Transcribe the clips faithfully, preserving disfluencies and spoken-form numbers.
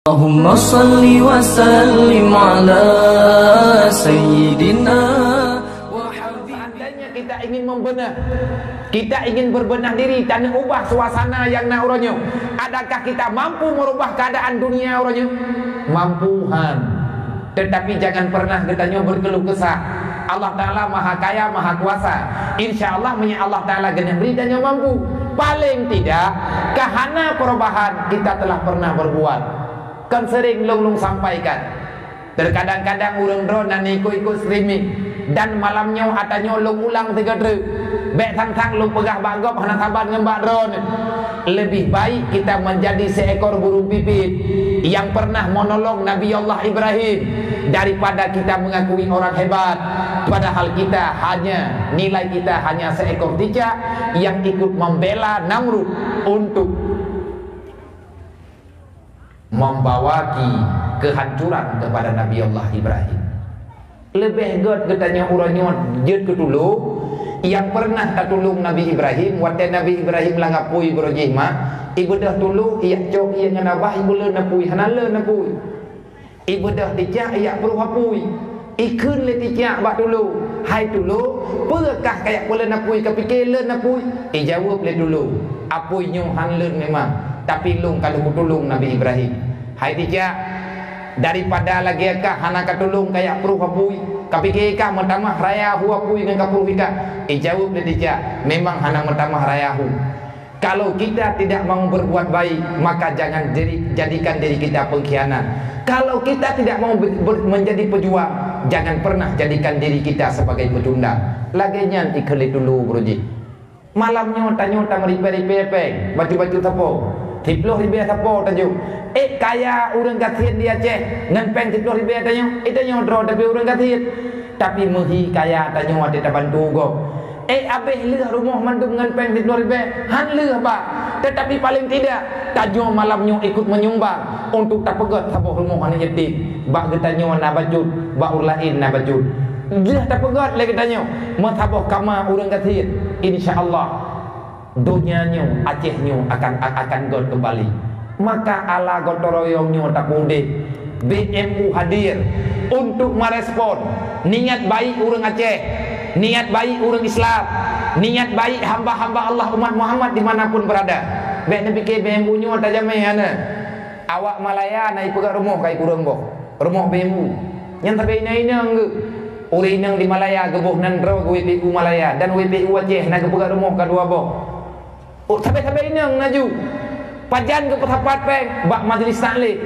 Allahumma salli wa sallim ala sayyidina wa habibina. Seandainya kita ingin membenah, kita ingin berbenah diri dan ubah suasana yang na uroe nyoe, adakah kita mampu merubah keadaan dunia uroe nyoe? Mampu han. Tetapi jangan pernah geutanyoe berkeluh kesah. Allah Ta'ala Maha Kaya, Maha Kuasa. Insya Allah, meunyo Allah Ta'ala geuneuk bri tanyoe mampu. Paling tidak, ka hana perubahan kita telah pernah berbuat. Kan sering lôn-lôn sampaikan. Terkadang-kadang ureuëng droe na ikot-ikot streaming. Dan malam nyoe ata nyoe lôn ulang tiga treuk. Bék sang-sang lôn peugah bak gob hana saban ngon bak droeneuh. Lebih baik kita menjadi seekor burung pipit yang pernah menolong Nabi Allah Ibrahim daripada kita mengakui orang hebat, padahal kita hanya, nilai kita hanya seekor cicak yang ikut membela Namrud untuk membawaki kehancuran kepada Nabi Allah Ibrahim. Leubeh gét geutanyoe uroe nyoe jeuet keu tulông, nyang peureunah tatulông Nabi Ibrahim, watée Nabi Ibrahim lam apui beurojih mak, ibeudôh tulông, ijak cok ié ngon abah, ibeulon apui, hana lon apui. Ibeudôh ticak, ijak pruh apui. Ikheun lé ticak bak tulông, "Hai tulông, peue kah kajak peulon apui, kapike lon apui?" Ijaweueb lé tulông, "Apui nyoe han lon memang, tapi lôn ka lheueh kutulông Nabi Ibrahim." "Hai ticak, daripada lagée kah hana katulông kajak pruh apui, kapike kah meutamah raya hu apui ngon kapruh ikah?" Ijaweueb lé ticak, "Memang hana meutamah raya hu." Kalau kita tidak mau berbuat baik, maka jangan diri, jadikan diri kita pengkhianat. Kalau kita tidak mau ber-, ber-, menjadi pejuang, jangan pernah jadikan diri kita sebagai pecundang. Lagée nyan ikheun lé tulông beurojih. Malam nyoe tanyoe tameuribée-ribée péng, bacut-bacut sapo. Siplôh ribée sapo tanyoe. Eh, kaya ureuëng gasien di Aceh, ngon péng siplôh ribée tanyoe. Eh, tanyoe droe tapi ureuëng gasien. Tapi meuhi kaya tanyoe watée tabantu gob. Eh, abéh lheueh rumoh mandum ngon péng siplôh ribée? Han lheueh bah. Tetapi paling tidak, tanyoe malam nyoe ikut menyumbang untuk tapeugét saboh rumoh aneuëk yatim. Bak geutanyoe na bacut, bak ureuëng laén na bacut. Lheueh tapeugét lé geutanyoe meusaboh kama ureuëng gasien, insya Allah donya nyoe, Aceh nyoe akan, akan gét keumbali. Maka ala gotong royong nyoe tapeudeh. B M U hadir untuk merespon niat baik ureuëng Aceh, niat baik ureuëng Islam, niat baik hamba-hamba Allah umat Muhammad di mana pun berada. Bék neupike B M U nyoe tajamé hana. Awak Malaya na ipeugah rumoh ka ikureueng boh, rumoh B M U. Nyan sabe inong-inong geuh. Ureuëng inong di Malaya geuboh nan droe geu W P U Malaya dan W P U Aceh na geupeugah rumoh ka dua boh. Oh, sabe-sabe inong na ju. Pajan geupeusapat péng bak majlis taklim.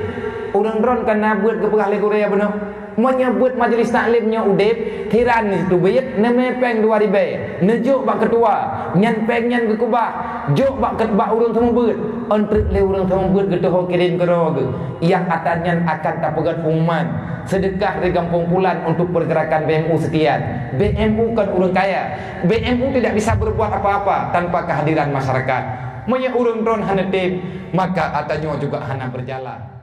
Ureuëng droe kan na beuet geupeugah lé gurée bunoe. Meunyoe beuet majlis taklim nyoe udeb, hiran neuteubiet, neumé péng dua ribée, neujok bak keutua, nyan péng nyan geukubah, jok bak keu-, bak ureuëng seumeubeuet. Eunteuk lé ureuëng seumeubeuet geuteuho kirém keudroe geuh, nyang ata nyan akan tapeugét pengumuman, seudeukah dari gampông pulan untuk pergerakan B M U sekian. B M U kan ureuëng kaya. B M U tidak bisa berbuat apa-apa tanpa kehadiran masyarakat. Meunyoe ureuëng droe hana tem, maka ata nyoe juga hana berjalan.